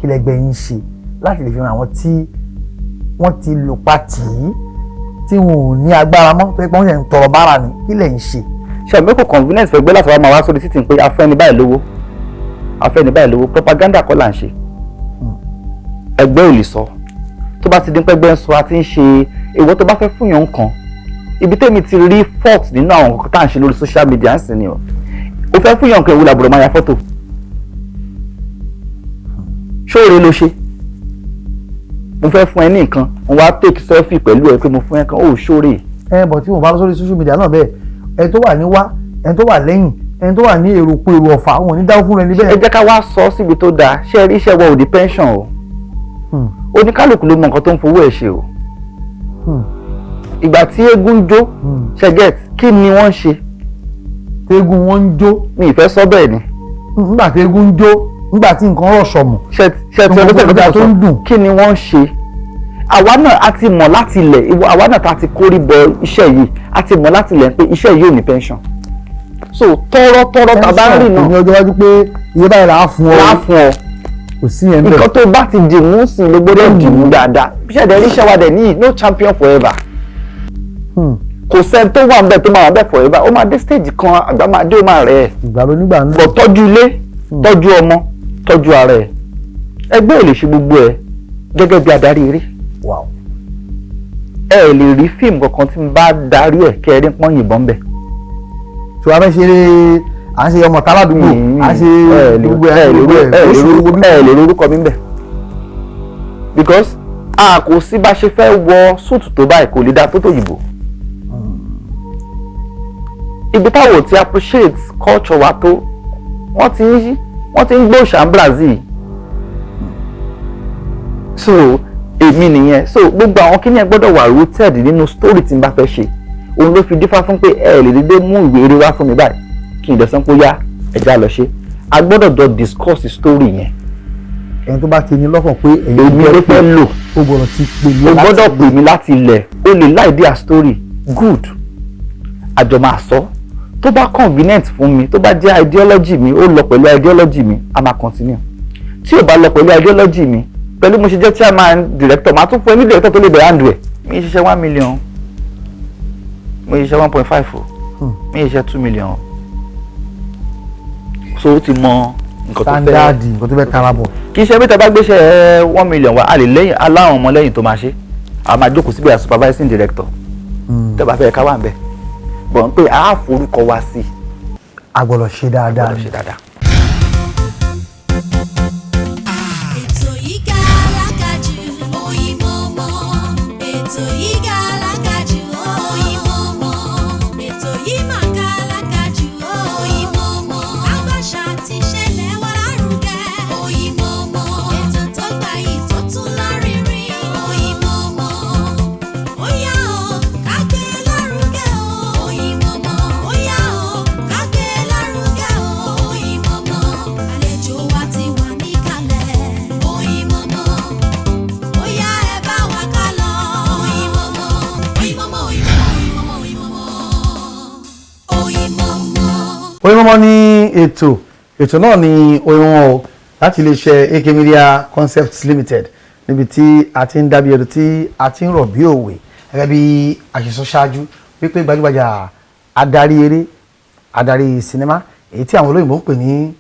Kí lẹgbẹ́ yín ṣe láti lè fi hàn àwọn tí wọ́n ti lò pa tì í, tí wọn ò ní agbára mọ́, tó yẹ pé wọ́n ṣe ń tọrọ bára ni? Kí lẹ̀ ń ṣe? Ṣe àmì kò convenience fẹ́ gbé láti wá máa wá sórí títì pé afẹ́ni báyìí lówó, afẹ́ni báyìí lówó? Propaganda kọ́ là ń ṣe. Ẹgbẹ́ ò lè sọ. Tó bá ti dín pẹ́gbẹ́ ń sọ àti ń ṣe ìwọ tó bá fẹ́ fún yàn nǹkan, ibi tẹ́mi ti rí fault nínú àwọn nǹkan tá à ń ṣe lórí social media ń sìn ni o. O fẹ́ fún yàn nǹkan, ìwúlò àbúrò máa ya fọ́tò ṣóore ló ṣe. Mo fẹ́ fún ẹ ní nǹkan, mo wá take selfie pẹ̀lú ẹ pé mo fún ẹ kan, ó ṣóore. Ẹ bọ̀ tí wọ́n bá lọ sórí social media náà bẹ́ẹ̀, ẹni tó wà ní wá, ẹni tó wà lẹ́yìn, ẹni tó wà ní èrò kó èrò ọ̀fà, wọn ò ní dáwọ́ fún rẹ níbẹ̀. Ẹ jẹ́ ká wá sọ síbi tó dáa. Ṣé ẹ rí iṣẹ́ wa ò di pension o. Oníkálukú ló mọ nǹkan tó ń fowó ẹ̀ ṣe o. Ìgbà tí eégún ń jó, ṣe get, kí ni wọ́n ń ṣe? Eégún wọn ń jó. Mi ì fẹ́ sọ bẹ́ẹ̀ ni. Nígbà tí eégún ń jó, nígbà tí nǹkan rọ̀ sọ̀mù. Ṣe ṣe ti ọdún tẹ̀lé tó ń dùn. Kí ni wọ́n ń ṣe? Àwa náà a ti mọ̀ láti ilẹ̀, àwa náà ta ti kórí bọ iṣẹ́ yìí, a ti mọ̀ láti ilẹ̀ pé iṣẹ́ yìí ò ní pension. So tọ́rọ́ tọ́rọ́ tá a bá ń rìn náà náà ní ọjọ́ iwájú pé iye báyìí là á fún ọ. Là á fún ọ. Kò sí yẹn bẹ́ẹ̀. Nǹkan tó bá ti dì mú sí ló gbọ́dọ̀ dì mú dáadáa. Iṣẹ́ dẹ̀ ríṣẹ́ wa dẹ̀ ní no champion forever. Kò sẹ́ni tó wà níbẹ̀ tó máa wà níbẹ̀ forever. Ó máa dé stage kan, àgbà máa dé, ó máa rẹ̀ ẹ́. Ìgbà ló nígbà ń lò. Bọ̀ tọ́jú ilé, tọ́jú ọmọ, tọ́jú ara ẹ̀. Ẹgbẹ́ ò lè ṣe gbogbo ẹ̀ gẹ́gẹ́ bí adarí eré. Ẹ lè rí fíìmù kankan tí n bá darí ẹ̀ kẹ́ ẹ rí pọ́n yìnbọn bẹ̀. Tí wàá fẹ́ ṣe eré, à ń ṣe ọmọ táládùúgbò, à ń ṣe gbogbo ẹ̀ gbogbo ẹ̀. Ẹ lè rí orúkọ mi bẹ̀ because a kò sí bá ṣe fẹ́ wọ suit tó báyìí, kò lè dá tó tòyìnbó. Ibi táwọn ò ti appreciate culture wa tó, wọ́n ti ń gbé òòṣà ní Brazil. So èmi nìyẹn. So gbogbo àwọn kíní ẹ gbọ́dọ̀ wà rooted nínú story tí n bá fẹ́ ṣe. Òun ló fi dífá fún pé ẹ lè dédé mú ìwé eré wá fún mi báyìí kí n dẹ̀sán pé ó yá, ẹja lọ ṣe. A gbọ́dọ̀ jọ discuss story yẹn. Ẹni tó bá ti ní lọ́kàn pé ẹ̀yin èmi ló fẹ́ lò, ó gbọ́dọ̀ ti pè mí. O gbọ́dọ̀ pè mí láti ilẹ̀. O lè láì dí a story good, àjọ máa sọ. Tó bá convenient fún mi, tó bá jẹ́ ideology mi, ó lọ pẹ̀lú ideology mi, a máa continue. Tí ò bá lọ pẹ̀lú ideology mi, pẹ̀lú mo ṣe jẹ́ chairman director, máa tún fún ẹ ní director tó lè bẹ̀rẹ̀ handle ẹ̀. Mi ṣiṣẹ́ 1 million, mo ṣiṣẹ́ 1.5 o, mi ṣiṣẹ́ 2 million o. So ó ti mọ nǹkan tó fẹ́. Standard nǹkan tó fẹ́ tara bọ̀. Kì í ṣe bí tẹ bá gbéṣẹ́ 1 million wa, a lè lẹ́yìn aláwọn ọmọ lẹ́yìn tó máa ṣe. A máa jókòó síbi as supervising director. Tẹ́ bá fẹ́ ká wà ń bẹ̀ bọ̀ ń pé a forúkọ wa sí i. A gbọ́dọ̀ ṣe dáadáa. Gbọ́dọ̀ ṣe dáadáa. Ètò yìí ga alágàjù, Oyinmomo. Ètò yìí ga alágàjù, Oyinmomo. Ètò yìí mà ga alágàjù, Oyinmomo. Àgbàṣà ti ṣẹlẹ̀ wá lárugẹ, Oyinmomo. Ètò tó gbayì tó tún lárinrin, Oyinmomo. Ó yá o, ká gbé lárugẹ o, Oyinmomo. Ó yá o, ká gbé lárugẹ o, Oyinmomo. Àlejò wa ti wà níkàlẹ̀, Oyinmomo. Ó yá, ẹ bá wa ká lọ, Oyinmomo. Oyinmomo, Oyinmomo, Oyinmomo, Oyinmomo. Oyinmomo ní ètò. Ètò náà ní Oyinmomo o, láti iléeṣẹ́ AK Media Concepts Limited, níbi tí a ti ń dábìí ẹ̀rọ, tí a ti ń rọ̀ bí òwe. Gẹ́gẹ́ bí a ṣe sọ ṣáájú wípé gbajúgbajà adarí eré, adarí sinimá, èyí tí àwọn olóyìnbó ń pè ní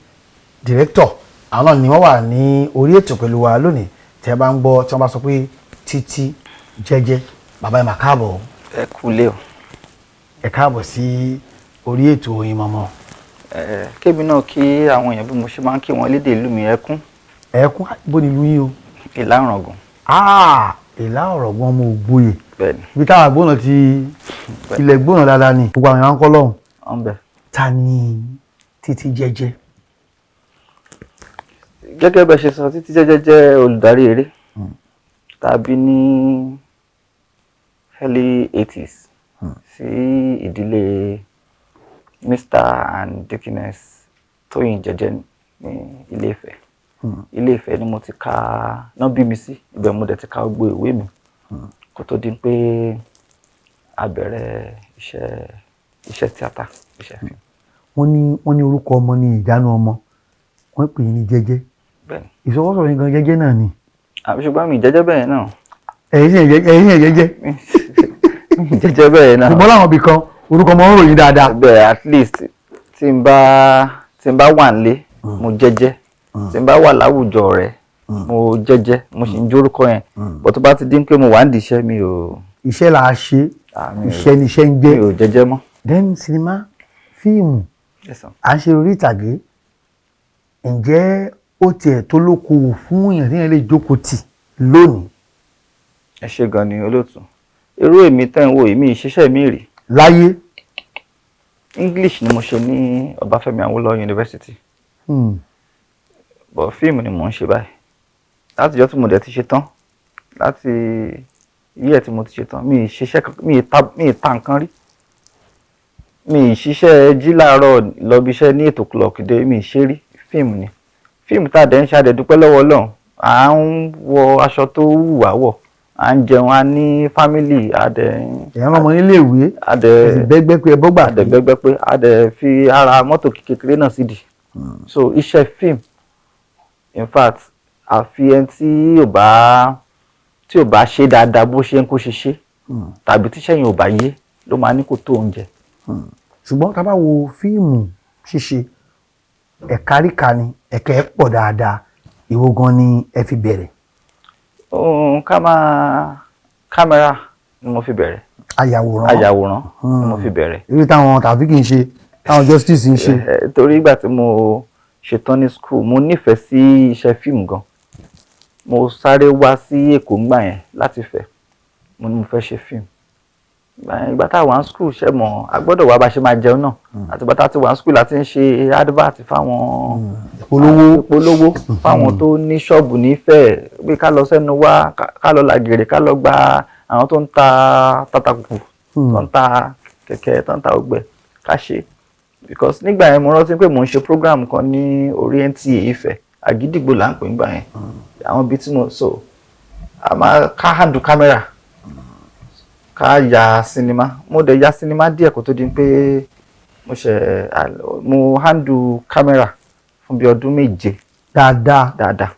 director, àwọn náà ni wọ́n wà ní orí ètò pẹ̀lú wa lónìí. Tí ẹ bá ń gbọ́ tí wọ́n bá sọ pé Títí Jẹ́jẹ́, bàbá, ẹ̀ mà káàbọ̀. Ẹ kú lé o. Ẹ káàbọ̀ sí orí ètò Oyinmomo. Ẹ kébi náà kí àwọn èèyàn bí mo ṣe máa ń kí wọn lédè ìlú mi, ẹkún. Ẹ̀ẹ́kún bó ni ìlú yín o? Ìlà Ọ̀ràngún. Ah, Ìlà Ọ̀ràngún, ọmọ ògbóyè. Bẹ́ẹ̀ni. Ibi táwọn àgbọ̀nà ti ilẹ̀ gbóná dáadáa ni gbogbo àwọn èèyàn ń kọ́ lọ́hùn. Ọ̀nbẹ. Ta ni Títí Jẹ́jẹ́? Gẹ́gẹ́ bẹ́ẹ̀ ṣe sọ, Títí Jẹ́jẹ́ jẹ́ olùdarí eré tàbí ní early 80s sí ìdílé Mr and Deaconess Tóyìn Jẹ́jẹ́ ní Ilé-Ifẹ̀. Ilé-Ifẹ̀ ni mo ti ka náà bí mi sí, ibẹ̀ mo dẹ̀ ti ka gbogbo ìwé mi kó tó di pé a bẹ̀rẹ̀ iṣẹ́ tíátà, iṣẹ́ fíìmù. Wọ́n ní orúkọ ọmọ ní ìjánu ọmọ. Wọ́n pè é ní Jẹ́jẹ́. Bẹ́ẹ̀ni. Ìṣọwọ́sọ̀rọ̀ yín gan jẹ́jẹ́ náà ni. Àbí ṣùgbọ́n mi jẹ́jẹ́ bẹ́ẹ̀ náà. Ẹ̀yin sì ẹ̀yin sì jẹ́jẹ́. Mi jẹ́jẹ́ bẹ́ẹ̀ náà. Ṣùgbọ́n láwọn ibì kan, orúkọ ọmọ ń ròyìn dáadáa. Bẹ́ẹ̀, at least tí n bá wà nílé, mo jẹ́jẹ́. Tí n bá wà láwùjọ rẹ̀, mo jẹ́jẹ́, mo sì ń jórúkọ yẹn, but tó bá ti dín pé mo wà nídìí iṣẹ́, mi ò Iṣẹ́ là á ṣe. Ah, mi ò Iṣẹ́ ni iṣẹ́ ń mi jẹ́. ò jẹ́jẹ́ mọ́. Then sinimá, fíìmù, Yes, sir. à ń ṣe orí ìtàgé, ǹjẹ́ ó tiẹ̀ tó lókoòwò fún èèyàn tí èèyàn lè jókòó tì lónìí? Ẹ ṣe gan ni, olóòtú. Irú èmi tẹ́ ń wo, èmi ìṣiṣẹ́ mi rí láyé? English ni mo ṣe ní Ọbáfẹ́mi Awólọ́wọ̀ University, but fíìmù ni mò ń ṣe báyìí látijọ́ tí mo dẹ̀ ti ṣe tán. Láti yíyẹ tí mo ti ṣe tán, mi ì ṣiṣẹ́ mi ì ta nǹkan rí, mi ì ṣiṣẹ́ jí láàárọ̀ lọ bí iṣẹ́ ní 8 o'clock dé, mi ì ṣe rí. Fíìmù ni. Fíìmù tá a dẹ̀ ń ṣe, a dẹ̀ dúpẹ́ lọ́wọ́ Ọlọ́run, à ń wọ aṣọ tó wù wá wọ̀, à ń jẹun, a ní family, a dẹ̀ ń Èèyàn ọmọ nílé ìwé, a dẹ̀ sì bẹ́gbẹ́ pé ẹ bọ́gbà. A dẹ̀ gbẹ́gbẹ́ pé a dẹ̀ fi ara mọ́tò kékeré náà sídìí. So iṣẹ́ fíìmù, in fact, àfi ẹni tí ò bá ṣe dáadáa bó ṣe ń kó ṣe ṣe, tàbí tíṣẹ́ yẹn ò bá yé, ló máa ní kó tó oúnjẹ. Ṣùgbọ́n tá a bá wo fíìmù ṣíṣe, ẹ̀ka ríka ni, ẹ̀ka ẹ̀ pọ̀ dáadáa. Ìwo gan ni ẹ fi bẹ̀rẹ̀? Ohun ká máa kámẹ́rà ni mo fi bẹ̀rẹ̀. Ayàwòrán. Ayàwòrán ni mo fi bẹ̀rẹ̀. Irú táwọn tàbí kì í ṣe táwọn Justice ń ṣe. Torí ìgbà tí mo ṣetán ní school, mo nífẹ̀ẹ́ sí iṣẹ́ fíìmù gan. Mo sáré wá sí Èkó ńgbà yẹn láti fẹ́, mo ní mo fẹ́ ṣe fíìmù. Ìgbà yẹn, ìgbà tá a wà ní school, ṣe mọ̀, a gbọ́dọ̀ wá bá ṣe máa jẹun náà. Àti ìgbà tá a ti wà ní school láti ń ṣe advert fáwọn Ìpolówó. Ìpolówó fáwọn tó ní ṣọ́ọ̀bù nífẹ̀ẹ́, pé ká lọ sẹ́nu wá, ká lọ làgèrè, ká lọ gba àwọn tó ń ta tatakùkù, tó ń ta kẹ̀kẹ́, tó ń ta ọgbẹ́, ká ṣe. Because nígbà yẹn, mo rántí pé mò ń ṣe program kan ní orí NTA Ifẹ̀, Àgídìgbò là ń pè nígbà yẹn. Àwọn ibi tí mo so a máa ká handle camera, ká ya sinimá. Mo dẹ̀ ya sinimá díẹ̀ kó tó di pé mo ṣe mo handle camera fún bí ọdún 7. Dáadáa. Dáadáa.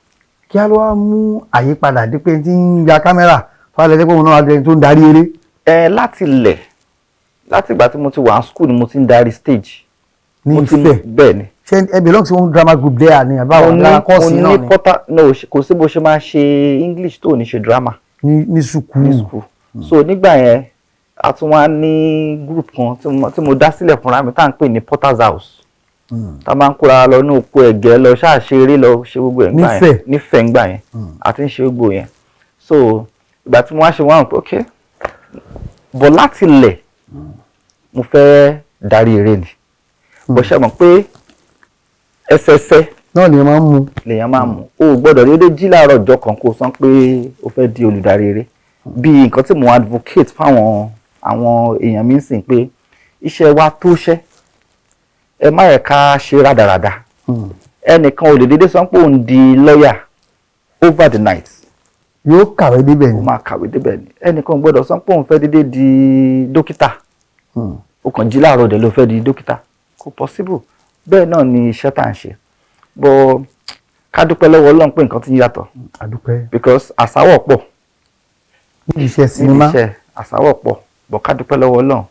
Kí á ló wá mú àyípadà dé pé tí ń ya kámẹ́rà fáwọn ẹlẹ́gbẹ́ òun náà wá di ẹni tó ń darí eré? Ẹ láti ilẹ̀, láti ìgbà tí mo ti wà ní school ni mo ti ń darí stage. Ní Mo ti Ifẹ̀? Bẹ́ẹ̀ ni. Ṣé ẹ belong sí one drama group there ni, àbáwọn Mo ní drama mo course náà ní ni? Porter no, kò sí bó ṣe máa ṣe English tó ò ní ṣe drama. Ní sùkúù. Ní school. So nígbà yẹn, a tún wá ní group kan tí mo dá sílẹ̀ fúnra mi tá à ń pè ní Potter's House, tá a máa ń kóra lọ ní oko ẹ̀gẹ́, lọ ṣáà ṣe eré, lọ ṣe gbogbo ẹ̀ ńgbà yẹn. Nífẹ̀ẹ́. Nífẹ̀ẹ́ ńgbà yẹn, a ti ń ṣe gbogbo yẹn. So ìgbà tí mo wá ṣe, wọ́n á pé ok, but láti ilẹ̀, mo fẹ́ darí eré ni bó ṣe mọ̀ pé ẹsẹsẹ Náà ni ẹ máa ń mú. Lèèyàn máa mú. O ò gbọ́dọ̀ déédéé jí láàárọ̀ ọjọ́ kan kó o sọ pé o fẹ́ di olùdarí eré. Bí nǹkan tí mo advocate fáwọn àwọn èèyàn mi ń sìn pé iṣẹ́ wa tó ṣẹ́, ẹ má yẹ ká ṣe rádaràda. Ẹnìkan ò lè déédéé sọ pé òun di lọ́yà over the night. Yóò kàwé débẹ̀ Ó ni. máa kàwé débẹ̀ ni. Ẹnìkan ò gbọ́dọ̀ sọ pé òun fẹ́ déédéé di dókítà, ó kàn jí láàárọ̀ dẹ̀ ló fẹ́ di dókítà, kò possible. Bẹ́ẹ̀ náà ni iṣẹ́ tá à ń ṣe bọ́. Ká dúpẹ́ lọ́wọ́ Ọlọ́run pé nǹkan ti ń yàtọ̀. Àdúpẹ́. Because àsáwọ̀ pọ̀. Níbi iṣẹ́ níbi sinimá. Iṣẹ́ àsáwọ̀ pọ̀ bọ̀, ká dúpẹ́ lọ́wọ́ Ọlọ́run.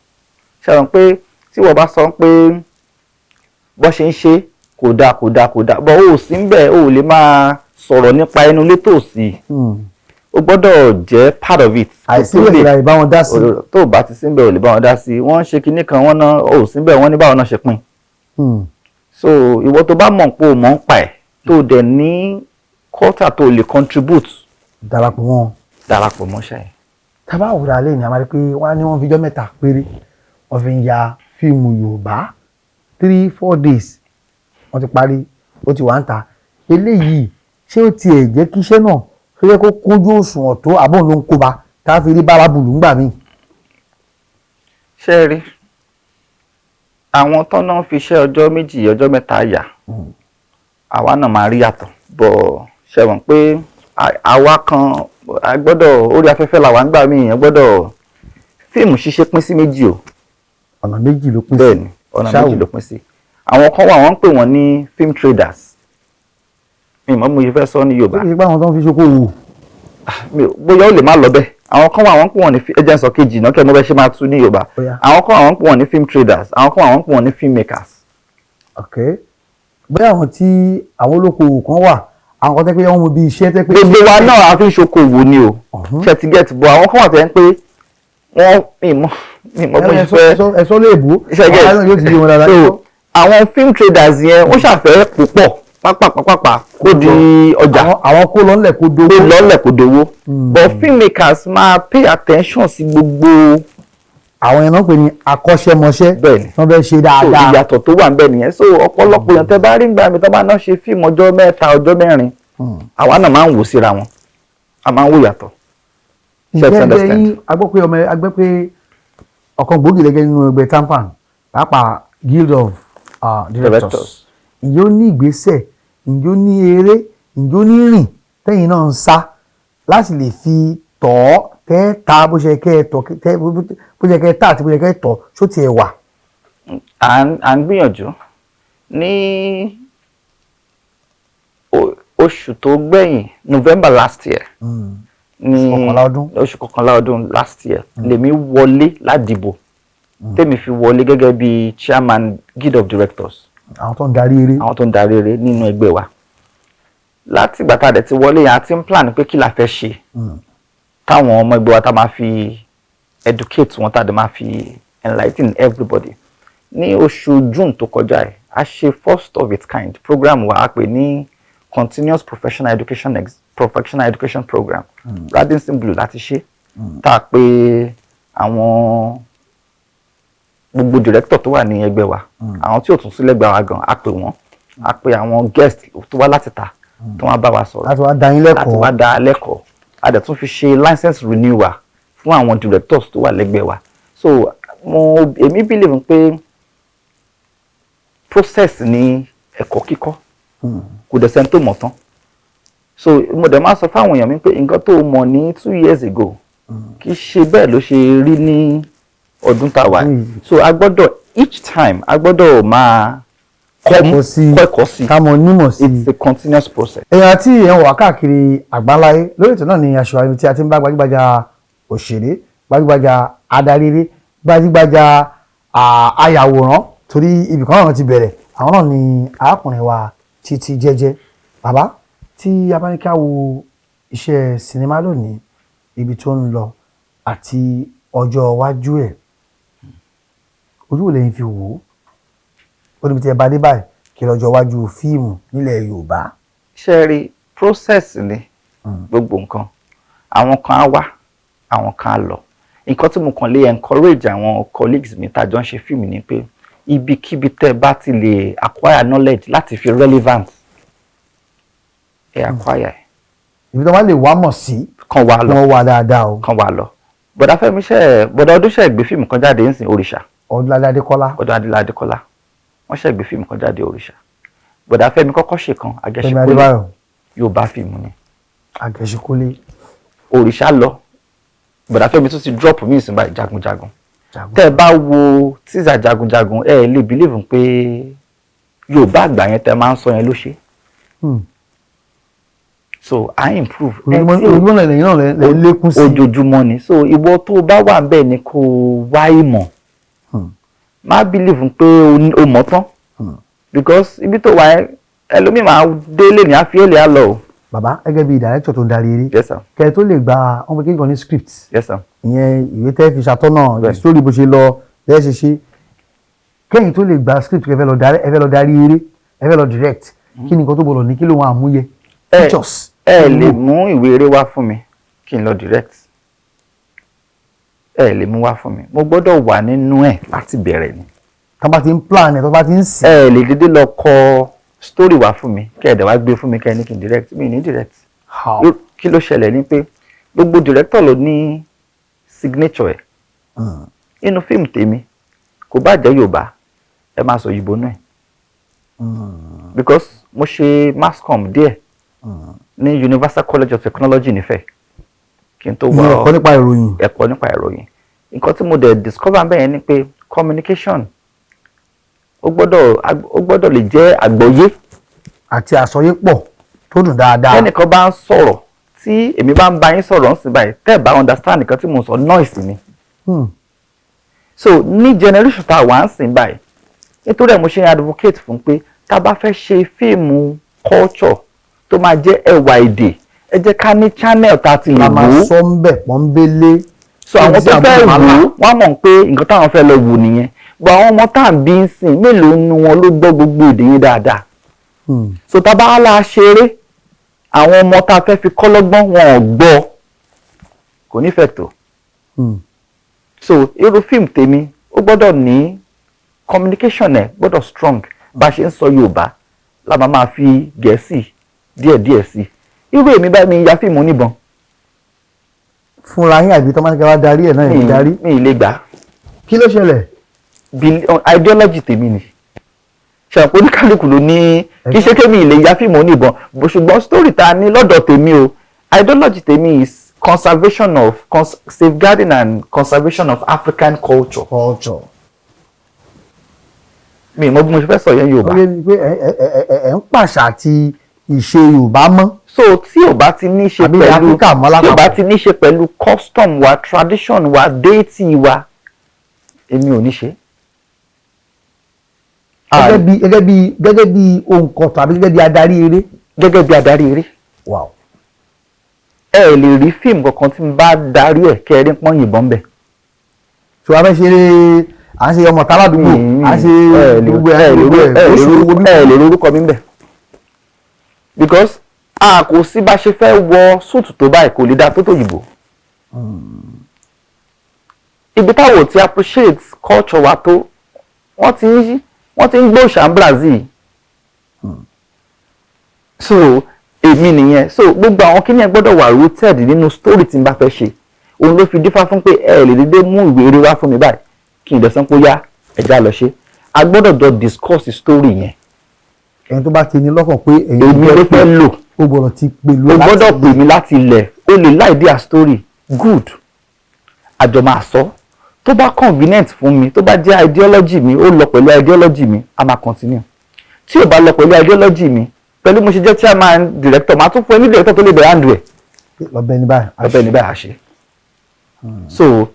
Ṣe àwọn pé tí wọ́n bá sọ pé bọ́ ṣe ń ṣe kò dáa, kò dáa, kò dáa, bọ́ ó sì ń bẹ̀, ó lè máa sọ̀rọ̀ nípa ẹnu létòsí. O gbọ́dọ̀ jẹ́ part of it. Àìsí ìlera ìbá wọn dá sí. Tó o bá ti sí ń bẹ̀, ò lè bá wọn dá sí. Wọ́n ń ṣe kinní kan, wọ́n náà ò sí ń bẹ̀, wọ́n ní báwọn náà ṣe pín. So ìwọ tó bá mọ̀ pé o mọ̀ ń pa ẹ̀, tó o dẹ̀ ní quota tó o lè contribute, Darapọ̀ wọn. Darapọ̀ mọ́ṣẹ́ yẹn. Tá bá wùrà lẹ́yìn, a máa rí pé wọ́n á ní wọ́n fi jọ́ 3 péré wọ́n fi ń ya fíìmù Yorùbá, 3-4 days wọ́n ti parí, ó ti wà ń ta. Eléyìí, ṣé ó tiẹ̀ jẹ́ kí iṣẹ́ náà tó yẹ kó kúnjú òṣùwọ̀n tó, àbọ̀n ló ń kóba tá a fi rí bára bùlù ńgbà míì? Ṣé ẹ rí àwọn tọ́nà fi iṣẹ́ ọjọ́ 2, ọjọ́ 3 yà, àwa náà máa rí yàtọ̀ bọ̀. Ṣe mọ̀ pé àwa kan a gbọ́dọ̀ orí afẹ́fẹ́ làwa ń gbà mí, èèyàn gbọ́dọ̀ fíìmù ṣíṣe pín sí méjì o. Ọ̀nà méjì ló pín sí? Bẹ́ẹ̀ ni, ọ̀nà Ṣáò. méjì ló pín sí. Àwọn kan wà, wọ́n ń pè wọ́n ní film traders. Mi ì mọ̀ bí mo ṣe fẹ́ sọ ní Yorùbá. Ó kì í ṣe pé àwọn tó ń fi ṣokòwò. Mi ò bóyá ó lè má lọ bẹ́ẹ̀. Àwọn kan wà, wọ́n pè wọ́n ní, ẹ jẹ́ n sọ kejì náà kẹ́ ẹ mọ̀ bẹ́ẹ̀ ṣe máa tú ní Yorùbá. Ó yá. Àwọn kan wà, wọ́n pè wọ́n ní film traders. Àwọn kan wà, wọ́n pè wọ́n ní film makers. Ok, bóyá àwọn tí àwọn olókoòwò kan wà, àwọn kan tẹ́ pé wọ́n mú bí iṣẹ́ tẹ́ pé. Gbogbo wa náà a fi ń ṣokòwò ni o. Ṣe ti get? Bọ̀ àwọn kan wà tẹ́ ń pé wọ́n, mi mọ̀ bó ṣe fẹ́. Ẹ̀sọ́ léèbó. Ṣe get? Àwọn yóò ti yé wọn dáadáa. So àwọn film traders yẹn, wọ́n ṣàfẹ́ púpọ̀ pápápápápá kó di ọjà. Àwọn kó lọ́nlẹ̀ kó dowó. Kó lọ́lẹ̀ kó dowó, but filmmakers máa pay attention sí gbogbo. Àwọn yẹn náà pè ní akọ́ṣẹ́mọṣẹ́. Bẹ́ẹ̀ni. Wọ́n fẹ́ ṣe So dáadáa. ìyàtọ̀ tó wà níbẹ̀ nìyẹn. So ọ̀pọ̀lọpọ̀ èèyàn tẹ́ bá rí gbà mí tó bá náà ṣe fíìmù ọjọ́ 3, ọjọ́ 4, àwa náà máa ń wò síra wọn, a máa ń wò yàtọ̀. Ṣé ẹ ti Ǹjẹ́ ẹgbẹ́ understand? yín, a gbọ́ pé ọmọ agbẹ́ pé ọ̀kan gbòógì lẹ́gẹ́ nínú ẹgbẹ́ TAMPAN, pàápàá Guild of Directors. Directors. Ǹjẹ́ ó ní ìgbésẹ̀, ǹjẹ́ ó ní eré, ǹjẹ́ ó ní rìn tẹ́yìn náà ń sá láti lè fi tọ̀ ọ́ tẹ́ ta bó ṣe kẹ́ ẹ tọ̀ tẹ́ bó ṣe kẹ́ ẹ tà àti bó ṣe kẹ́ ẹ tọ̀ ṣó tiẹ̀ wà? À ń gbìyànjú. Ní oṣù tó gbẹ̀yìn, November last year ní 11 ọdún. Oṣù 11 ọdún last year lèmi wọlé ládìbò, tèmi fi wọlé gẹ́gẹ́ bí chairman Guild of Directors. Àwọn tó ń darí eré. Àwọn tó ń darí eré nínú ẹgbẹ́ wa. Láti ìgbà tá a dẹ̀ ti wọlé yẹn, a ti ń plan pé kí la fẹ́ ṣe táwọn ọmọ ẹgbẹ́ wa tá máa fi educate wọn, tá a dẹ̀ máa fi enlighten everybody. Ní oṣù June tó kọjá ẹ̀, a ṣe first of its kind program wa, a pè ní continuous professional education program. Radisson Blu láti ṣe, tá a pè àwọn gbogbo director tó wà ní ẹgbẹ́ wa, àwọn tí ò tún sí lẹ́gbẹ̀ẹ́ wa gan, a pè wọ́n, a pè àwọn guest tó wá láti ta tó wá bá wa sọ̀rọ̀. Láti wá dá yín Láti lẹ́kọ̀ọ́. wá dá a lẹ́kọ̀ọ́. A dẹ̀ tún fi ṣe license renewal fún àwọn directors tó wà lẹ́gbẹ̀ẹ́ wa. So èmi believe pé process ni ẹ̀kọ́ kíkọ́, kò dẹ̀ sẹ́ni tó mọ̀ tán. So mo dẹ̀ máa sọ fáwọn èèyàn mi pé nǹkan tó mọ̀ ní 2 years ago, kì í ṣe bẹ́ẹ̀ ló ṣe rí ní ọdún tá a wà yìí. So a gbọ́dọ̀, each time, a gbọ́dọ̀ máa kọ́ Kẹ́kọ̀ọ́ sí i. Kọ́ ẹ̀kọ́ sí i. Ká mọ onímọ̀ sí i. It's a continuous process. Èèyàn àti èèyàn wà káàkiri àgbáláyé lórí ètò náà ni aṣọ àyè tí a ti ń bá gbajúgbajà òṣèré, gbajúgbajà adarí, gbajúgbajà ayàwòrán, torí ibìkan náà ti bẹ̀rẹ̀. Àwọn náà ni arákùnrin wa Títí Jẹ́jẹ́. Bàbá, tí a bá ní ká wo iṣẹ́ sinimá lónìí, ibi tó ń lọ àti ọjọ́ iwájú ẹ̀, ojú wo lẹ́yìn fi wò ó? Ó níbi tí ẹ bá dé báyìí, kí lọ́jọ́ iwájú fíìmù nílẹ̀ Yorùbá? Ṣe rí, process ni gbogbo nǹkan. Àwọn kan á wá, àwọn kan á lọ. Nǹkan tí mo kàn lè encourage àwọn colleagues mi tá a jọ ń ṣe fíìmù ni pé ibikíbi tẹ́ ẹ bá ti lè acquire knowledge láti fi relevant, ẹ acquire ẹ. Ibi tó bá lè wá mọ̀ sí. Kan wá lọ. Wọ́n wà dáadáa o. Kan wá lọ. Bọ̀dá Fẹ́mi ṣe, bọ̀dá ọdún ṣe gbé fíìmù kan jáde ńsìn, Òrìṣà. Ọdúnládé Adékọ́lá. Ọdún Adélá Adékọ́lá, wọ́n ṣe gbé fíìmù kan jáde, Òrìṣà. Bọ̀dá Fẹ́mi kọ́kọ́ ṣe kan, Fẹ́mi Agẹṣinkólé. Adébáyọ̀. Yorùbá fíìmù ni. Agẹṣinkólé. Òrìṣà lọ, bọ̀dá Fẹ́mi tún ti drop mí ìsìn báyìí, Jagunjagun. Jagun. Tẹ́ ẹ bá wo teaser Jagunjagun, ẹ lè believe pé Yorùbá àgbà yẹn tẹ́ máa ń sọ yẹn ló ṣe. So I improve. Ojoojúmọ́ náà lẹ́yìn náà lẹ́ ń lékún sí. Ojoojúmọ́ ni. So ìwọ tó bá wà ń bẹ̀ ni kó wá ìmọ̀. Má believe pé o mọ̀ tán, because ibi tó wà yẹn, ẹlòmíì máa délé ní àfihàn á lọ o. Bàbá, gẹ́gẹ́ bíi director tó ń darí eré, Yes sir. kẹ́ ẹ tó lè gba wọ́n pé kéèyàn ní script, Yes sir. ìyẹn ìwé tẹ́ fi ṣàtọ́nà story bó ṣe lọ bẹ́ẹ̀ ṣe ṣe, kẹ́yìn tó lè gba script, ẹ fẹ́ lọ darí, ẹ fẹ́ lọ darí eré, ẹ fẹ́ lọ direct, kí ni nǹkan tó gbọdọ̀ ní? Kí ló wọn àmúyẹ, features? Ẹ lè mú ìwé eré wá fún mi kí n lọ direct, ẹ lè mú wá fún mi, mo gbọ́dọ̀ wà nínú ẹ̀ láti bẹ̀rẹ̀ ni. Tó bá ti ń plan ẹ̀, tó bá ti ń sìn. Ẹ lè dédé lọ kọ story wá fún mi, kẹ́ ẹ̀ dẹ̀ wá gbé fún mi, kẹ́ ẹ ní kí n direct. Mi ní direct. How? Kí ló ṣẹlẹ̀ ni pé gbogbo director ló ní signature ẹ̀. Nínú fíìmù tèmi, kò bá jẹ́ Yorùbá, ẹ máa sọ òyìnbó náà, because mo ṣe mass comm díẹ̀ ní Universal College of Technology nífẹ̀ẹ́ kí n tó Ìyẹn wá ẹ̀kọ́ nípa ìròyìn. Ẹ̀kọ́ nípa ìròyìn. Nǹkan tí mo dẹ̀ discover bẹ́ẹ̀ yẹn ni pé communication, ó gbọ́dọ̀ lè jẹ́ àgbọ́yé àti àsọyépọ̀ tó Tó dùn dáadáa. Tẹ́nìkan bá ń sọ̀rọ̀, tí èmi bá ń bá yín sọ̀rọ̀ ń sìn báyìí, tẹ́ ẹ̀ bá understand nǹkan tí mo sọ, noise ni. So ní generation tá a wà ń sìn báyìí, nítorí ẹ̀ mo ṣe ń advocate fún pé tá a bá fẹ́ ṣe fíìmù culture tó máa jẹ́ ẹwà èdè, ẹ jẹ́ ká ní channel tá a ti lè La máa wò ó. sọ ń bẹ̀ pọ́nbélé. So àwọn tó fẹ́ wò ó, wọ́n á mọ̀ pé nǹkan táwọn fẹ́ lọ wò nìyẹn. But àwọn ọmọ tá à ń bí ń sìn, mélòó nu wọn ló gbọ́ gbogbo èdè yẹn dáadáa? So tá a bá la ṣeré, àwọn ọmọ tá a fẹ́ fi kọ́ lọ́gbọ́n, wọn ò gbọ́, kò nífẹ̀ẹ́ tó. So irú fíìmù tèmi, ó gbọ́dọ̀ ní communication, ẹ̀ gbọ́dọ̀ strong. Bá a ṣe ń sọ Yorùbá la máa fi Gẹ̀ẹ́sì díẹ̀díẹ̀ sí i. Irú èmi báyìí, mi ya fíìmù oníbọn. Fúnra yín àbí tọ́mọ́nìkà wá darí ẹ̀ náà? Mi ẹ̀ darí. Mi ì lè gbà á. Kí ló ṣẹlẹ̀? Ideology tèmi ni. Ṣàpò oníkálukú ló ní, kì í ṣe kémi lè ya fíìmù oníbọn bó, ṣùgbọ́n story ta ní lọ́dọ̀ tèmi o, ideology tèmi is conservation of safeguarding and conservation of African culture. Culture. Mi ì mọ bí mo ṣe fẹ́ sọ yẹn Yorùbá. Ó yé mi pé ẹ ń pàṣà àti ìṣe Yorùbá mọ́. So tí ò bá ti ní ṣe Àbí ilẹ̀ pẹ̀lú Áfíríkà mọ́ tí ò bá lápapọ̀. ti ní ṣe pẹ̀lú custom wa, tradition wa, deity wa, èmi ò ní ṣe. Gẹ́gẹ́ bí òǹkọ̀tọ̀ àbí gẹ́gẹ́ bí adarí eré? Gẹ́gẹ́ bí adarí eré. Ẹ lè rí fíìmù kankan tí n bá darí ẹ̀ kẹrin pọ́n yìnbọn bẹ̀. Tí wàá fẹ́ ṣeré, à ń ṣe ọmọ táládùúgbò, à ń ṣe gbogbo ẹ̀ gbogbo ẹ̀ oṣù gbogbo bí. Ẹ lè rorúkọ mi bẹ̀ because a kò sí bá ṣe fẹ́ wọ suit tó báyìí, kò lè dá tó tòyìnbó. Ibi táwọn ò ti appreciate culture wa tó, wọ́n ti ń gbé òòṣà ní Brazil. So èmi nìyẹn. So gbogbo àwọn kíní ẹ gbọ́dọ̀ wà rooted nínú story tí n bá fẹ́ ṣe. Òun ló fi dífá fún pé ẹ lè dédé mú ìwé eré wá fún mi báyìí kí n dẹ̀sán pé yá, ẹ já lọ ṣe. A gbọ́dọ̀ jọ discuss story yẹn. Ẹni tó bá ti ní lọ́kàn pé ẹ̀yin Èmi ló fẹ́ lò. Ó gbọ́dọ̀ ti pẹ̀lú. O gbọ́dọ̀ pè mí láti ilẹ̀. O lè láì dí a story good, àjọ máa sọ. Tó bá convenient fún mi, tó bá jẹ́ ideology mi, ó lọ pẹ̀lú ideology mi, a máa continue. Tí ò bá lọ pẹ̀lú ideology mi, pẹ̀lú mo ṣe jẹ́ chairman director, máa tún fún ẹ ní director tó lè bẹ̀rẹ̀ handle ẹ̀. Lọ́bẹ̀ ní báyìí. Ọbẹ̀ ní báyìí àṣẹ. So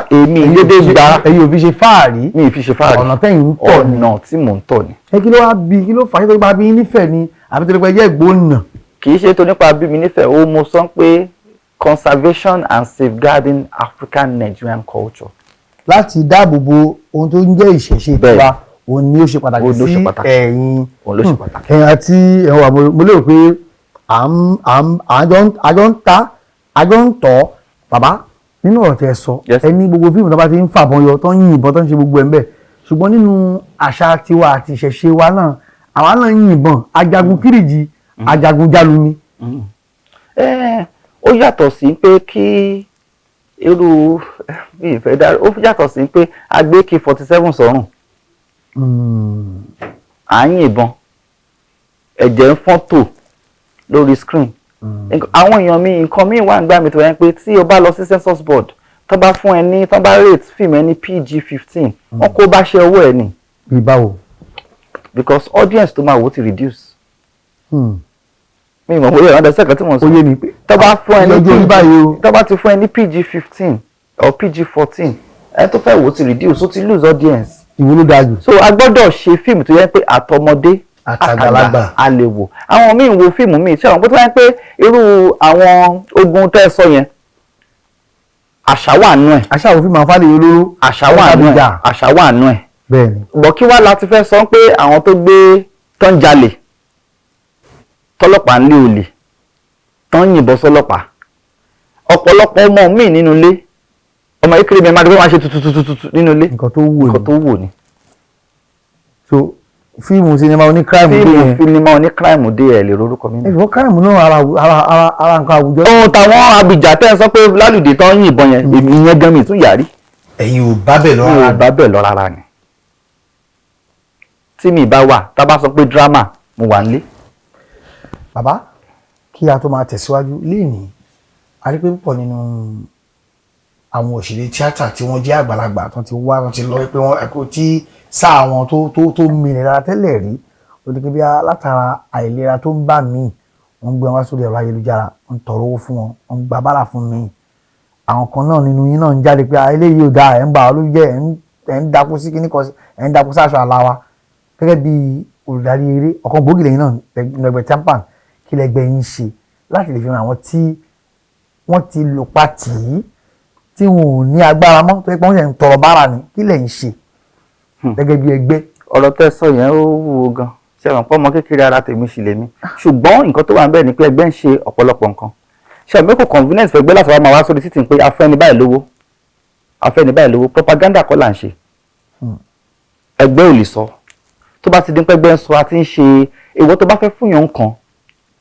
èmi dédé gba. Ẹ̀yin ò fi ṣe fáàrí. Mi ì fi ṣe fáàrí. Ọ̀nà tẹ́yìn ń tọ̀ ni. Ọ̀nà tí mò ń tọ̀ ni. Ẹ kí ló wá bí, kí ló fà á tó bá bí nífẹ̀ẹ́ ni, àbí tó lè pẹ́ jẹ́ ìgbónà? Kì í ṣe tó nípa bí mi nífẹ̀ẹ́ ó. Mo sọ pé conservation and safeguarding African Nigerian culture. Láti dáàbò bo ohun tó ń jẹ́ ìṣẹ̀ṣe tiwa, òun ni ó ṣe pàtàkì Òun ló ṣe sí pàtàkì. ẹ̀yin. Òun ló ṣe pàtàkì. Ẹ̀yin àti ẹ̀wọ̀n àmọ́ mo lérò pé à ń à ń àjọ ń ta, àjọ ń tọ́ bàbá nínú ọ̀rọ̀ tẹ́ ẹ sọ. Yes. Ẹni gbogbo fíìmù tó bá ti ń fàbọn yọ, tó ń yìnbọn, tó ń ṣe gbogbo ẹ̀ ń bẹ̀, ṣùgbọ́n nínú àṣà tiwa àti ìṣẹ̀ṣe wa náà, àwa náà ń yìnbọn, ajagun kírìjì, ajagun jálumi. Ó yàtọ̀ sí pé kí irú bí ìfẹ́ dá, ó yàtọ̀ sí pé a gbé AK-47 sọ́rùn, à ń yìnbọn, ẹ̀jẹ̀ ń fọ́n tò lórí screen. Àwọn èèyàn mi, nǹkan míì wà nígbà mi tó yẹn pé tí o bá lọ sí censors board, tó bá fún ẹ ní, tó bá rate fíìmù ẹ ní PG-15, wọ́n kó bá ṣe owó ẹ ní. Bí báwo? Because audience tó máa wò ti reduce. Mi ìmọ̀ bóyá ìrànlọ́sẹ̀ kan tí mo sọ. Ó yé mi pé Tó bá fún ẹ ní lọ́jọ́ orí báyìí o. Tó bá ti fún ẹ ní PG-15 or PG-14, ẹni tó fẹ́ wò ti reduce, ó ti lose audience. Ìwọ ló dáa jù. So a gbọ́dọ̀ ṣe fíìmù tó yẹ pé àtọmọdé Àtàgbàlagbà. a lè wò. Àwọn míì ń wo fíìmù míì ṣé àwọn bó ti wáyé pé irú àwọn ogun tẹ́ ẹ sọ yẹn, àṣà wà nù ẹ̀. Àṣà òfin máa ń fálẹ̀ olóró. Àṣà wà nù ẹ̀, àṣà wà nù ẹ̀. Bẹ́ẹ̀ ni. Bọ̀ kí wá la ti fẹ́ sọ pé àwọn tó gbé tó ń jalè, tọ́lọ́pàá ń lé olè, tó ń yìnbọn sọ́lọ́pàá, ọ̀pọ̀lọpọ̀ ọmọ míì nínú ilé, ọmọ kékeré mi máa dé pé wọ́n á ṣe tututututu nínú ilé. Nǹkan tó wù Nǹkan tó ní. wù ní. So fíìmù sinimá oní crime dé Fíìmù yẹn. Sinimá oní crime dé, ẹ̀ lè rorúkọ mi. Ẹ̀fọ́ crime náà, ara nǹkan àwùjọ. Ohun táwọn abìjà tẹ́ ẹ sọ pé lálùdé tó ń yìnbọn yẹn, èmi yẹn gan mi tún yàrí. Ẹ̀yin ò bá bẹ̀ lọ. Mi ò bá bẹ̀ lọ rárá ni. Tí mi bá wà, tá a bá sọ pé drama, mo wà nílé. Bàbá, kí a tó máa tẹ̀síwájú lénìí, a rí pé púpọ̀ nínú àwọn òṣèré tíátà tí wọ́n jẹ́ àgbàlagbà tó ti wá, tó ti lọ, pé wọ́n ẹ̀kọ́ tí sáà wọn tó mìíràn rárá tẹ́lẹ̀ rí. Tó di pé bí látara àìlera tó ń bá mi, wọ́n ń gbé wọn wá sórí ẹ̀rọ ayélujára, wọ́n ń tọrọ owó fún wọn, wọ́n ń gba bárà fún mi. Àwọn kan náà nínú yín náà ń jáde pé, "Ah, eléyìí ò dáa, ẹ̀ ń bà wá lójú jẹ́, ẹ̀ ń dakú sí kíní kan, ẹ̀ ń dakú sáṣọ àlá wa." Gẹ́gẹ́ bí olùdarí eré, ọ̀kan gbòógì lẹ́yìn náà nínú ẹgbẹ́ TAMPAN, kí lẹgbẹ́ yín ṣe láti lè fi hàn àwọn tí wọ́n ti lò pa tì í, tí wọn ò ní agbára mọ́, tó yẹ pé wọ́n ṣe ń tọrọ bárà ni? Kí lẹ̀ ń ṣe gẹ́gẹ́ bí ẹgbẹ́? Ọ̀rọ̀ tẹ́ sọ yẹn, ó wúwo gan. Ṣe mọ̀ pé ọmọ kékeré ara tèmi sì lèmi, ṣùgbọ́n nǹkan tó wà ń bẹ̀ ni pé ẹgbẹ́ ń ṣe ọ̀pọ̀lọpọ̀ nǹkan. Ṣe àmì kò convenience fẹ́ gbé láti wá máa wá sórí títì pé afẹ́ni báyìí lówó, afẹ́ni báyìí lówó. Propaganda kọ́ là ń ṣe. Ẹgbẹ́ ò lè sọ tó bá ti dín pẹ́gbẹ́ ń sọ àti ń ṣe. Ìwọ tó bá fẹ́ fún yàn nǹkan,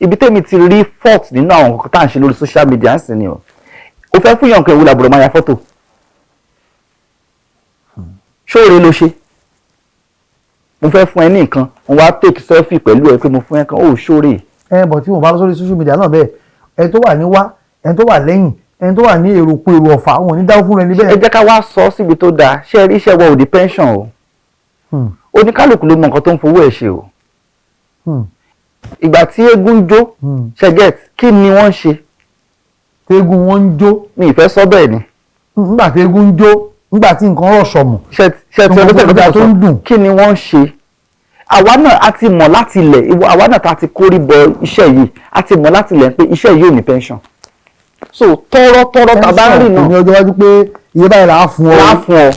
ibi tẹ́mi ti rí fault nínú àwọn nǹkan tá à ń ṣe lórí social media ń sìn ni o. O fẹ́ fún yàn nǹkan, ìwọ làbúrò máa ya fọ́tò ṣóore ló ṣe. Mo fẹ́ fún ẹ ní nǹkan, mo wá take selfie pẹ̀lú ẹ pé mo fún ẹ kan, ó ṣóore. Ẹ bọ̀ tí wọ́n bá lọ sórí social media náà bẹ́ẹ̀, ẹni tó wà ní wá, ẹni tó wà lẹ́yìn, ẹni tó wà ní èrò kú èrò ọ̀fà, wọn ò ní dáwọ́ fún rẹ níbẹ̀. Ẹ jẹ́ ká wá sọ síbi tó dáa. Ṣé ẹ rí iṣẹ́ wa ò di pension o. Oníkálukú ló mọ nǹkan tó ń fowó ẹ̀ ṣe o. Ìgbà tí eégún ń jó, ṣe get, kí ni wọ́n ń ṣe? Tẹ́gùn wọn ń jó. Mi ì fẹ́ sọ bẹ́ẹ̀ ni. Nígbà tẹ́gùn ń jó, nígbà tí nǹkan rọ̀ sọ̀mù. Ṣe ṣe ti ọdún tẹ̀lé tó ń dùn. Kí ni wọ́n ń ṣe? Àwa náà a ti mọ̀ láti ilẹ̀. Àwa náà ta ti kórí bọ iṣẹ́ yìí, a ti mọ̀ láti ilẹ̀ pé iṣẹ́ yìí ò ní pension, so tọ́rọ́ tọ́rọ́ tá a bá ń rìn kò ní náà ọjọ́ iwájú pé iye báyìí là á fún ọ. Là á fún ọ.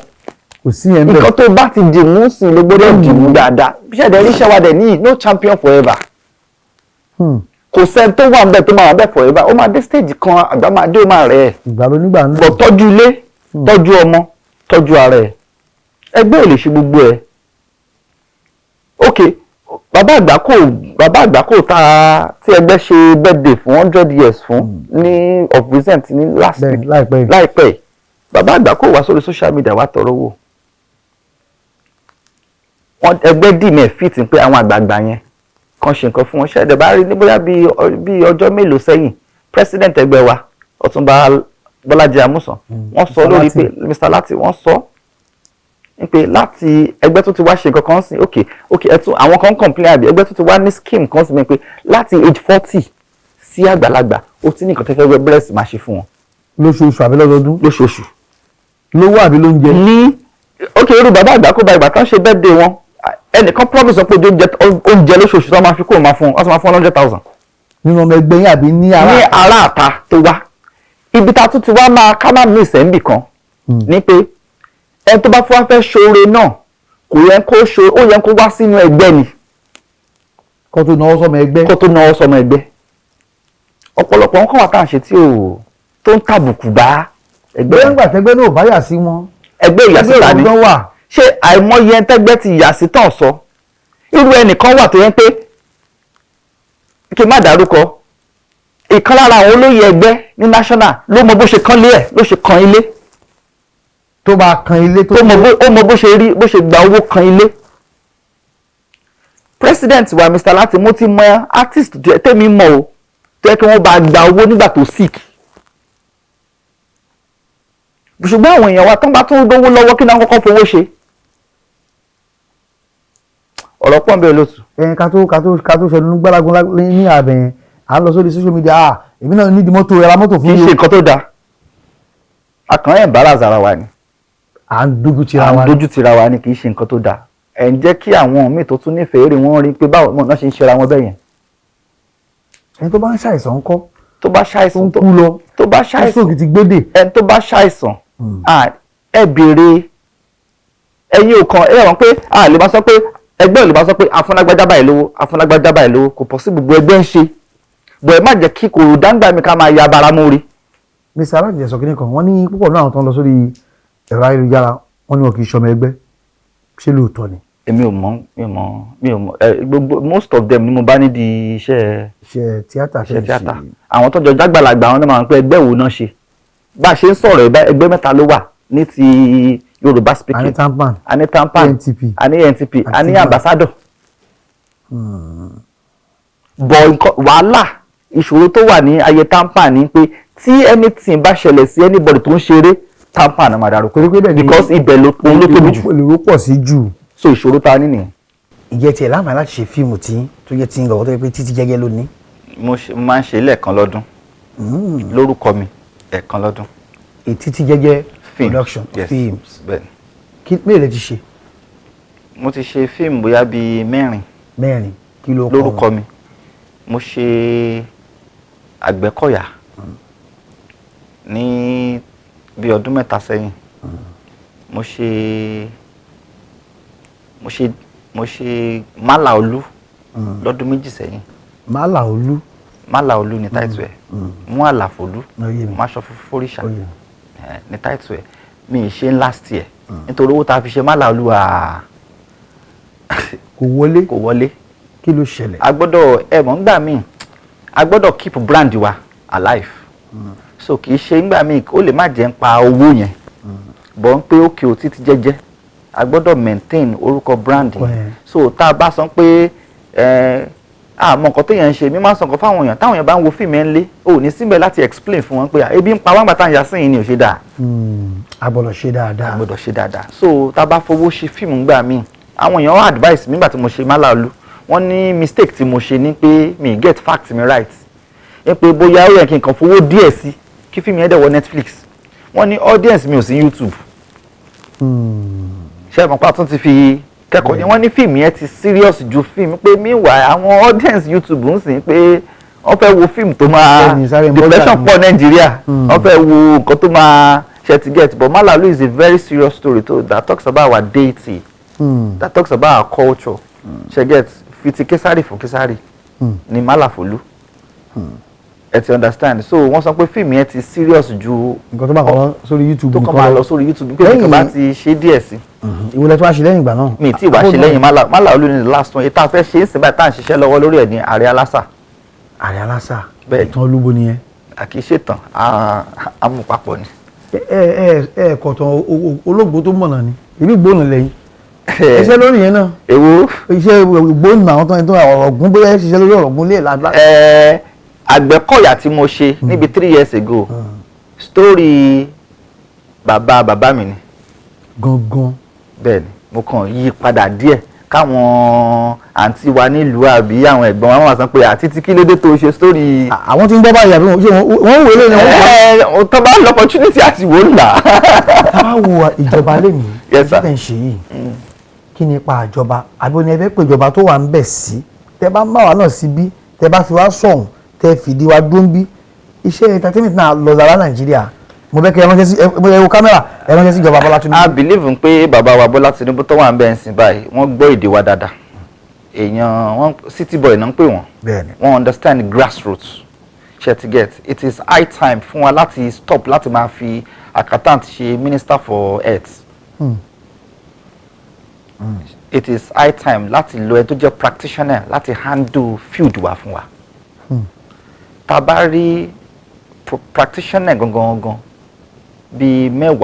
Kò sí yẹn bẹ́ẹ̀. Nǹkan tó bá ti dì mú sí ló gbọ́dọ̀ dì mú dáadáa. Ṣẹ̀dẹ̀ ríṣẹ́ wa dẹ̀ ní no champion forever. Kò sẹ́ni tó wà níbẹ̀ tó máa wà bẹ́ẹ̀ forever. Ó máa dé stage kan, àgbà máa dé, ó máa rẹ̀ ẹ́. Ìgbà ló nígbà ń lò. Bọ̀ tọ́jú ilé, tọ́jú ọmọ, tọ́jú ara ẹ̀. Ẹgbẹ́ ò lè ṣe gbogbo ẹ̀. Ok, bàbá àgbà kò tá tí ẹgbẹ́ ṣe birthday fún 100 years fún ní of recent, ní last Bẹ́ẹ̀ week. Láìpẹ́ yìí. Láìpẹ́ yìí, bàbá àgbà kò wá sórí social media wá tọrọ owó wọn. Ẹgbẹ́ dì mí ẹ̀ fit pé àwọn àgbààgbà yẹn kan ṣe nǹkan fún wọn. Ṣẹ̀dẹ̀ bá rí ní bóyá bíi ọjọ́ mélòó sẹ́yìn, president ẹgbẹ́ wa, Ọ̀túnba Bọ́lájí Amúsàn, wọ́n sọ Mr. lórí Latin. pé Mr. Lati, wọ́n sọ pé láti ẹgbẹ́ tó ti wá ṣe nǹkan kan sí, ok, ẹ tún àwọn kan complain àbí ẹgbẹ́ tó ti wá ní scheme kan sí mi pé láti age 40 sí àgbàlagbà, ó ti ní nǹkan tó fẹ́ bẹ̀rẹ̀ sí máa ṣe fún wọn. Lóṣooṣù àbí lọ́dọọdún? Lóṣooṣù. Lówó àbí lóúnjẹ? Ní ok, irú bàbá àgbà kó ba ìgbà tán ṣe birthday wọn, ẹnìkan promise pé oúnjẹ lóṣooṣù tó máa fi kúrò máa fún wọn, wọ́n máa fún 100,000. Nínú ọmọ ẹgbẹ́ yín àbí ní ara? Ní ará àta tó wá ibi tá a tún ti wá máa ká má mí ìsẹ́ńbì kan ní pé ẹni tó bá fún wa fẹ́ ṣoore náà, kò yẹ kó ṣo, ó yẹ kó wá sínú ẹgbẹ́ ni. Kó tó náwó sọmọ ẹgbẹ́. Kó tó náwó sọmọ ẹgbẹ́. Ọ̀pọ̀lọpọ̀ nǹkan wà tá à ń ṣe tí ò tó ń tàbùkù bá ẹgbẹ́. Bóyá ńgbà tẹ́gbẹ́ náà ò bá yà sí wọn. Ẹgbẹ́ ìyàsíta ni. Ẹgbẹ́ ògbọ́n wà. Ṣé àìmọye ẹni tẹ́gbẹ́ ti yà sí tàn sọ? Irú ẹnìkan wà tó yẹn pé kí n má dárúkọ, ìkan lára àwọn olóyè ẹgbẹ́ ní national ló mọ bó ṣe kán lé ẹ̀, ló ṣe kan ilé. Tó bá kan ilé tó. Tó mọ bó, ó mọ bó ṣe rí, bó ṣe gba owó kan ilé. President wa, Mr. Lati, mo ti mọ artist tẹ́mi mọ̀ o, tó yẹ kí wọ́n bá gba owó nígbà tó sick, ṣùgbọ́n àwọn èèyàn wa tán bá tún lówó lọ́wọ́, kí náà kọ́kọ́ fowó ṣe? Ọ̀rọ̀ pọ̀ ń bẹ, olóòtú. Ẹn ká tó ṣẹnu gbálagun ní àbẹ̀ yẹn, à ń lọ sórí social media, ah, èmi náà nídìí mọ́tò, ẹ ra mọ́tò Kì fún í mi ṣe o. nǹkan tó dáa, a kàn ń embarrass ara wa ni. À ń dójú tira À wa ń ni. dójú tira wa ni. Kì í ṣe nǹkan tó dáa. Ẹ̀ ń jẹ́ kí àwọn míì tó tún nífẹ̀ẹ́ rí wọ́n rí pé báwo náà ṣe ń ṣera wọn bẹ́ẹ̀ yẹn. Ẹni tó bá ń ṣàìsàn ńkọ́? Tó bá Tó ṣàìsàn, ń kú lọ, tó bá ṣàìsàn, stroke ti gbédè. Ẹni tó bá ṣàìsàn, ẹ béèrè. Ẹ̀yin ò kàn ẹ wọ́n pé a lè máa sọ pé ẹgbẹ́ ò lè máa sọ pé afúnágbájá báyìí lówó, afúnágbájá báyìí lówó. Kò pọ̀ sí gbogbo ẹgbẹ́ ń ṣe bọ̀. Ẹ má jẹ́ kí kò dáńgbà mi ká máa ya bara mórí. Mr. Alájẹ sọ kínní kan, wọ́n ní púpọ̀ náà àwọn tó ń lọ sórí ẹ̀rọ ayélujára, wọ́n ní wọn kì í ṣọmọ ẹgbẹ́. Ṣé lóòótọ́ ni? Èmi ò mọ̀, mi ò mọ̀, mi ò mọ̀. Ẹ gbogbo most of them ni mo bá nídìí iṣẹ́ Iṣẹ́ tíátà. Iṣẹ́ tíátà. Àwọn tó jọ jágbàlagbà, àwọn náà máa ń pẹ́ ẹgbẹ́ wo náà ṣe. Bá a ṣe ń sọ̀rọ̀ ẹ̀ bá ẹgbẹ́ mẹ́ta ló wà ní ti Yorùbá speaking. Ani TAMPAN. A ní TAMPAN. ANTP. A ní NTP, a ní Àti ambassador. Bọ̀ nǹkan wàhálà, ìṣòro tó wà ní ayé TAMPAN ni pé tí anything bá ṣẹlẹ̀ sí anybody tó ń ṣeré, TAMPAN náà máa dárúkọ. Torí pé bẹ́ẹ̀ ni Because ibẹ̀ ló òun ló tóbi jù. Lèrò pọ̀ sí jù. So ìṣòro ta ní nìyẹn. Ìjẹ́ tiẹ̀ láǹfààní láti ṣe fíìmù tí tó jẹ́ tí ń gọ̀gọ́ tó yẹ pé Títí Jẹ́gẹ́ ló ní? Mo máa ń ṣe lẹ́ẹ̀kan lọ́dún lórúkọ mi, ẹ̀ẹ̀kan lọ́dún. Títí Jẹ́gẹ́ Film. Production? Yes. Films? Bẹ́ẹ̀ni. Kí mélòó lẹ ti ṣe? Mo ti ṣe fíìmù bóyá bíi mẹ́rin. Mẹ́rin? Kí ló kọ? Lórúkọ mi, mo ṣe Àgbẹ̀kọ̀yà ní bí ọdún 3 sẹ́yìn. Mo ṣe Málàolú lọ́dún 2 sẹ́yìn. Málàolú? Málàolú ní title ẹ̀, mú àlàfòlú Ó yé mi. máṣọ funfun fóríṣà. Ó yé mi. Ní title ẹ̀. Mi ì ṣe last year nítorí owó tá a fi ṣe Málàolú à Kò wọlé? Kò wọlé. Kí ló ṣẹlẹ̀? A gbọ́dọ̀, ẹ mọ̀, ńgbà míì a gbọ́dọ̀ keep brand wa alive, so kì í ṣe ńgbà míì ó lè má jẹ́ ń pa owó yẹn bọ̀ ń pé òkè ò Títí Jẹ́jẹ́, a gbọ́dọ̀ maintain orúkọ brand Orúkọ yẹn. yẹn. So tá a bá sọ pé ẹ àmọ́ nǹkan téèyàn ń ṣe, mi máa ń sọ nǹkan fáwọn èèyàn. Táwọn èèyàn bá ń wo fíìmù ẹ̀ ń lé, ò ní síbẹ̀ láti explain fún wọn pé à, ebi ń pa wọ́n gbà tá à ń yà sí yìí ni ò ṣe dáa. A gbọ́dọ̀ ṣe dáadáa. A gbọ́dọ̀ ṣe dáadáa. So tá a bá fowó ṣe fíìmù ńgbà míì, àwọn èèyàn wá advice mi nígbà tí mo ṣe Málàolú, wọ́n ní mistake tí mo ṣe ni pé mi get fact mi right, ní pé bóyá ó yẹ kí n kàn fowó díẹ̀ sí kí fíìmù yẹn dẹ̀ wọ Netflix. Wọ́n ní audience mi ò sí YouTube. Ṣé ẹ mọ̀ pé a tún ti fi kẹ́kọ̀ọ́ ni? Wọ́n ní fíìmù yẹn ti serious ju fíìmù, pé meanwhile àwọn audience YouTube ń sìn pé wọ́n fẹ́ wo fíìmù tó máa Bẹ́ẹ̀ni, sáré ń bọ́jà depression ni. pọ̀ Nàìjíríà, wọ́n fẹ́ wo nǹkan tó máa ṣe ti get. But Malaolu is a very serious story too, that talks about our deity, that talks about our culture. Ṣe get fi ti Késàrì fún Késàrì ni Málàfólú, ẹ ti understand? So wọ́n sọ pé fíìmù yẹn ti serious ju Nǹkan tó bá kọ́ lọ sórí YouTube tó kàn máa lọ sórí YouTube pé nǹkan bá ti ṣe díẹ̀ sí. Ìwọlẹ̀ tó wá ṣe lẹ́yìn ìgbà náà? Mi tí ìwà ṣe lẹ́yìn Málàolú ni the last one. Ètò àfẹ́ ṣe é sìn báyìí tá à ń ṣiṣẹ́ lọ́wọ́ lórí ẹ̀ ní Ààrẹ Alásà. Ààrẹ Alásà? Bẹ́ẹ̀ni. Ìtàn olúbo nìyẹn? Àkì í ṣètàn, amúpapọ̀ ni. Ẹ ẹ ẹ kọ̀tàn olóògbé tó mọ̀nà ni ìbí gbóná lẹ́yìn iṣẹ́ lórí yẹn náà? Èwo? Iṣẹ́ gbóná àwọn tó ń tó ọ̀rọ̀gún, bóyá ẹ ṣiṣẹ́ lórí ọ̀rọ̀gún lè lágbá. Ẹ Àgbẹ̀kọ̀yà tí mo ṣe níbi 3 years ago, story bàbá bàbá mi ni. Gangan? Bẹ́ẹ̀ ni, mo kàn yí padà díẹ̀ káwọn àǹtí wa nílùú àbí àwọn ẹ̀gbọ́n wa wọ́n sọ pé àti tí kí ló dé tó ṣe story. Àwọn tí ń gbọ́ báyìí àbí wọ́n ṣé wọ́n ń wọlé ni wọ́n. Ẹ tó bá lọ opportunity àti wò ó là. Tá a wo ìjọba lẹ́nìí, Yes, sir. tẹ̀ ń ṣe yìí, kí ni ipa ìjọba? Àbí oní ẹgbẹ́ pé ìjọba tó wà ń bẹ̀ sí, tẹ bá ń bá wa náà síbí, tẹ bá fi wá sọ̀hún, tẹ fìdí wa dún bí iṣẹ́ entertainment náà lọ lára Nàìjíríà, mo fẹ́ kẹ́ ẹ ránṣẹ́ sí ẹ wo kámẹ́rà, ẹ ránṣẹ́ sí ìjọba Bọ́lá Tinubu. I believe pé bàbá wa Bọ́lá Tinubu tó wà ń bẹ̀ ń sìn báyìí, wọ́n gbọ́ èdè wa dáadáa. Èèyàn wọ́n, city boy náà ń pè wọ́n. Wọ́n understand grassroots. Ṣe ti get? It is high time fún wa láti stop láti máa fi accountant ṣe minister for health. It is high time láti lo ẹni tó jẹ́ practitioner láti handle field wa fún wa. Tá a bá rí practitioner gangan gangan bíi 10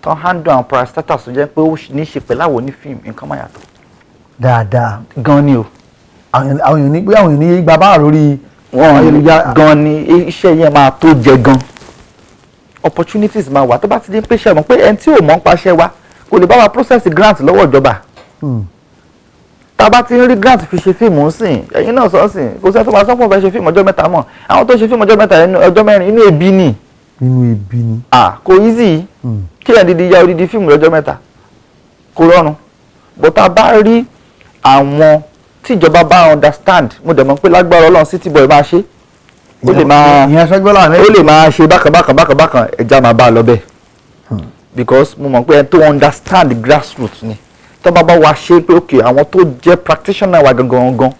tó handle àwọn parastatals tó jẹ́ pé ó ní í ṣe pẹ̀lú àwọn onífíìmù, nǹkan máa yàtọ̀ Dáadáa. Gan ni o. Àwọn èèyàn ní pé àwọn èèyàn ní gba báà lórí Wọ́n ayélujára. Gan ni, iṣẹ́ yẹn máa tó jẹ gan, opportunities máa wà. Tó bá ti di pé ṣe mọ̀ pé ẹni tí ò mọ̀ ń paṣẹ wa kò lè bá wa process grant lọ́wọ́ ìjọba. Tá a bá ti ń rí grant fi ṣe fíìmù ń sìn, ẹ̀yin náà sọ ń sìn, kò sẹ́ni tó máa sọ́pọ̀ fẹ́ ṣe fíìmù ọjọ́ 3 mọ̀. Àwọn tó ṣe fíìmù ọjọ́ 3, ọjọ́ 4, inú ebi ni. Nínú ebi ni. Ah, kò easy kí ẹ̀ dídí ya odidi fíìmù lọ́jọ́ 3, kò rọrùn. But tá a bá rí àwọn tíjọba bá understand, mo dẹ̀ mọ̀ pé lágbára Ọlọ́run, city boy máa ṣe, ó lè máa Ìyẹn aṣọ́gbọ́lá rẹ. ó lè máa ṣe bákan bákan bákan bákan, ẹja máa bá a lọ bẹ́ẹ̀, because mo mọ̀ pé ẹni tó understand grassroots ni. Tó bá bá wa ṣe pé ok, àwọn tó jẹ́ practitioner wa gangan gangan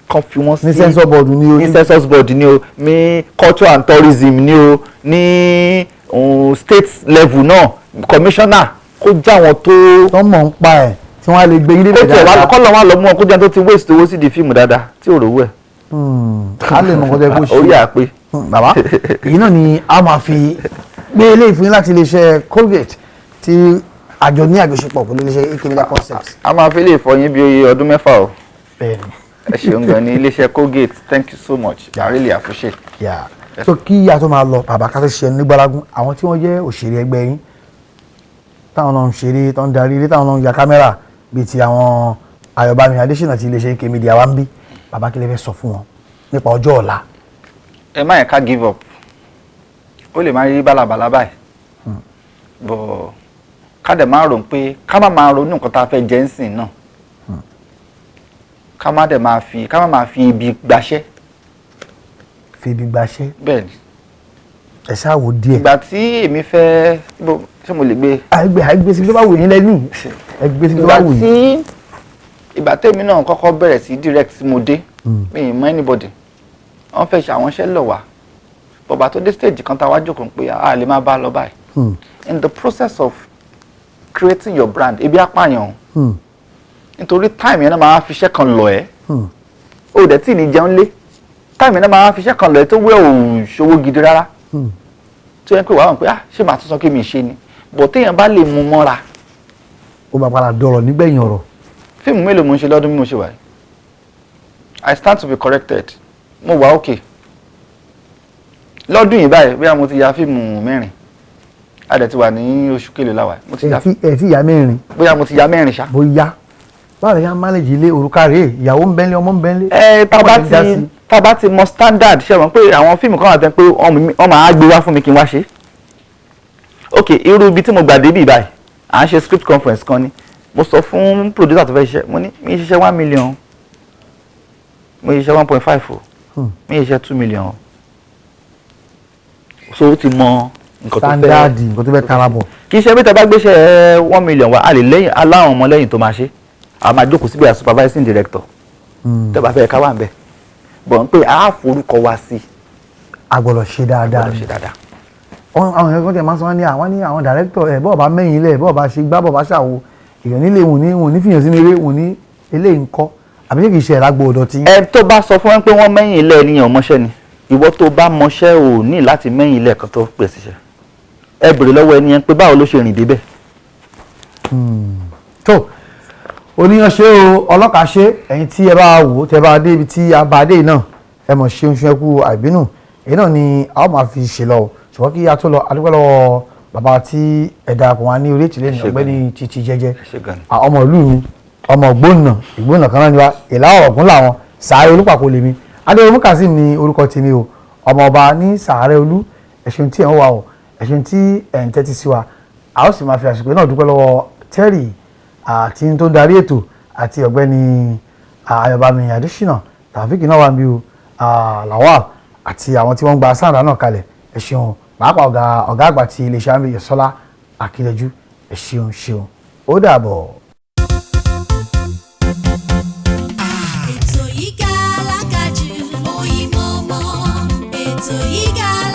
kan fi wọ́n sí Ní censor board ni o. Ní census board ni o, ní culture and tourism ni o, ní state level náà, commissioner kó já wọn tó Tó mọ̀ ń pa ẹ̀ tí wọ́n á lè gbé yín kó débẹ̀. tiẹ̀ wá kọ́ lọ́ wá lọ mú wọn, kó jẹ́ tó ti waste owó sí di fíìmù dáadáa tí ò rówó ẹ̀. A lè mọ̀ nǹkan tó yẹ kó ṣe. Orí àpè. Bàbá, èyí náà ni a máa fi gbé eléyìí fún yín láti iléeṣẹ́ Colgate tí àjọ ní àjọṣepọ̀ pẹ̀lú iléeṣẹ́ AK Media Concepts. A máa fi lè fọyín bí ọdún 6 o. Bẹ́ẹ̀ni. Ẹ ṣeun gan ni, iléeṣẹ́ Colgate, thank you so much, I really appreciate. Yeah. So kí a tó máa lọ, bàbá, ká tó ṣe ẹnu nígbàlágún, àwọn tí wọ́n jẹ́ òṣèré ẹgbẹ́ yín táwọn náà ń ṣeré, tó ń darí eré, táwọn náà ń ya kámẹ́rà bíi ti àwọn Ayọ̀bámi Adésínà ti iléeṣẹ́ AK Media wa ń bí. Bàbá, kí lè fẹ́ sọ fún wọn nípa ọjọ́ ọ̀la? Ẹ má yẹ ká give up. Ó lè má rí bálabàlá báyìí, but ká dẹ̀ máa rò pé ká má máa ronú nǹkan tá a fẹ́ jẹ́ ń sìn náà, ká má dẹ̀ máa fi ká má máa fi ibi gbaṣẹ́. Fi ibi gbaṣẹ́? Bẹ́ẹ̀ ni. Ẹ ṣáà wò díẹ̀. Ìgbà tí èmi fẹ́ ṣé mo lè gbé? Àìgbé, àìgbé síbi tó bá wù yín lẹ́nu, ẹgbẹ́ síbi tó bá Ìgbà wù yín. tí ìgbà tèmi náà kọ́kọ́ bẹ̀rẹ̀ sí direct tí mo dé, mi ì mọ anybody. Wọ́n fẹ́ ṣe àwọn iṣẹ́ lọ̀ wá, bọ̀bà tó dé stage kan tá a wá jókòó pé a lè má bá a lọ báyìí. In the process of creating your brand, ebi apààyàn o, nítorí time yẹn náà máa fi iṣẹ́ kan lọ̀ ẹ́. O dẹ̀ tí ì ní jẹun lé, time yẹn náà máa fi iṣẹ́ kan lọ̀ ẹ́ tó wẹ́ ò ṣòwò gidi rárá, tó yẹ pé wàá mọ̀ pé, ah, ṣé màá tún sọ kí mi ṣe ni? But téèyàn bá lè mú mọ́ra, Ó máa padà dọ̀rọ̀ nígbẹ̀yìn ọ̀rọ̀. Fíìmù mélòó mo ń ṣe lọ́dún bí mo ṣe wà yìí? I stand to be corrected, mo wà okay lọ́dún yìí báyìí, bóyá mo ti ya fíìmù 4. A dẹ̀ ti wà ní oṣù kélòó láwà yìí. Mo ti ya Ẹ tí ìyá 4? Bóyá mo ti ya 4 ṣá. Bóyá báwo lè yá manage ilé, òrùka rèé, ìyàwó ń bẹ́ńlé, ọmọ ń bẹ́ńlé. Ẹ tá bá Wọ́n ti dá ti sí. Tá bá ti mọ standard, ṣe mọ̀ pé àwọn fíìmù kan wà tẹ́ pé wọ́n máa gbé wá fún mi kí n wá ṣe. Ok, irú ibi tí mo gbà débì báyìí, à ń ṣe script conference kan ni mo sọ fún producer tó fẹ́ ṣiṣẹ́, mo ní mi ṣiṣẹ́ 1 million, mo ṣiṣẹ́ 1.5 o, mi ṣiṣẹ́ 2 million o. So ó ti mọ nǹkan tó fẹ́. Standard, nǹkan tó fẹ́ tara bọ̀. Kì í ṣe bí tẹ bá gbéṣẹ́ 1 million wá, a lè lẹ́yìn aláwọn ọmọ lẹ́yìn tó máa ṣe, a máa jókòó síbi as supervising director. Tẹ́ bá fẹ́ ká wà ń bẹ̀ bọ̀ ń pé a forúkọ wa sí. A gbọ́dọ̀ ṣe dáadáa. Gbọ́dọ̀ Ni ṣe dáadáa. Àwọn èèyàn kan tẹ̀ máa ń sọ, wọ́n ní àwọn ní àwọn director ẹ̀, bọ́ọ̀ bá mẹ́yìn lẹ̀, bọ́ọ̀ bá ṣe gbá, bọ́ọ̀ bá ṣàwo, èèyàn nílé wọn ní fìyàn sínú eré wọn ní eléyìí ń kọ́, àbí ṣé kìí ṣe ẹ̀rágbó ọ̀dọ̀ tí. Ẹ tó bá sọ fún ẹ pé wọ́n mẹ́yìn ilẹ̀ ènìyàn mọṣẹ́ ni. Ìwọ tó bá mọṣẹ́ ò ní láti mẹ́yìn ilẹ̀ kan tó pè síṣẹ́. Ẹ bèrè lọ́wọ́ ẹni yẹn pé báwo ló ṣe rìn débẹ̀. Tó oníyan ṣe o, ọlọ́kà ṣe. Ẹ̀yin tí ẹ bá wò ó, tẹ bá dé ibi tí a bá dé yìí náà, ẹ mọ̀ ṣeun ṣe kú àìbínú. Èyí náà ni a ó máa fi ṣe lọ o. Ṣùgbọ́n kí a tó lọ, a dúpẹ́ lọ́wọ́ bàbá tí ẹ darapọ̀ wá ní orí ètò lẹ́nu, Ṣé ọ̀gbẹ́ni Chichi Jẹ́jẹ́. Ṣé gan ni. Ọmọ ìlú mi, ọmọ ògbónà ìgbónà kan náà ni wá, ìlà ọ̀gùn làwọn sàárẹ̀ olúpàkó lèmi. Adéyẹmú Kazeem ní orúkọ tèmi o, ọmọ ọba ní sàárẹ̀ olú. Ẹ ṣeun tí ẹ̀ ń wà o, ẹ ṣeun tí ẹ̀ ń tẹ́tí sí wa. A ó sì máa fi àsìkò náà dúpẹ́ lọ́wọ́ Terry àti tó ń darí ètò àti ọ̀gbẹ́ni Ayọ̀bámi Adésínà. Tàfíìkì náà wà níbí o, Lawal àti àwọn tí wọ́n ń gba sáàdà náà kalẹ̀, ẹ ṣeun. Pàápàá ọ̀gá àgbà ti iléeṣẹ́ àmì Yọ̀sọ́lá Akíndẹ́jú, ẹ ṣeun ṣeun, ó dàbọ̀. Ètò yìí ga alágàjù, Oyinmomo. Ètò yìí ga.